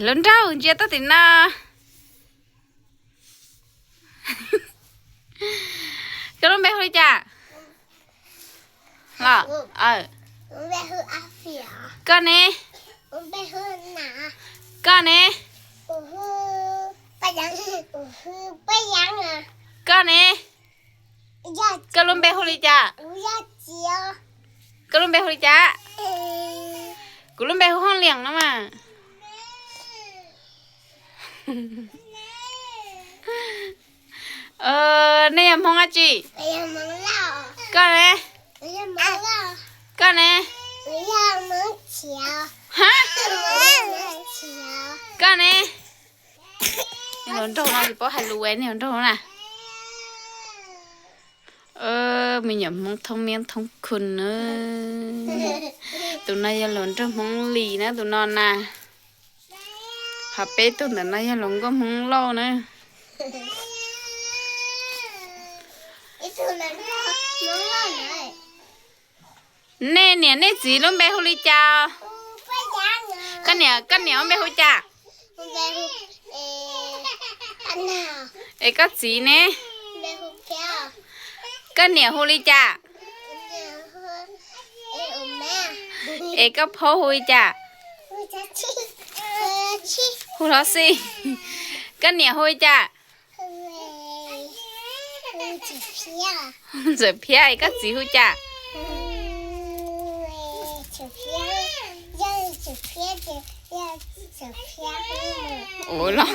Hluas nraug ntsia tuaj tim no. Koj lub npe hu li cas? Los, koj ne? Koj ne? Koj ne? Koj lub npe hu li cas? Koj lub npe hu li cas? Kuv lub npe hu Hoob Liam no mas. Nej yog Hmoob dab tsi? Koj ne? Koj ne? Ha? Koj ne? Hluas nraug no tsis paub hais lus, nej hluas nraug na. Me nyuam Hmoob thoob miab thoob khu na. Tus no yog hluas nraug Hmoob Lis na tus no na. Ho peb tug ntawm no yog hluas nkauj Hmoob Lauj na. Nej niam nej txiv lub npe hu li cas? Koj niam, koj niam lub npe hu cas? Es koj txiv ne? Koj niam hu li cas? Es koj phaub hu li cas? Hu Hlob Xij. Koj niam hu li cas? Ntxawm Phiab. Es koj txiv hu cas? Ua los,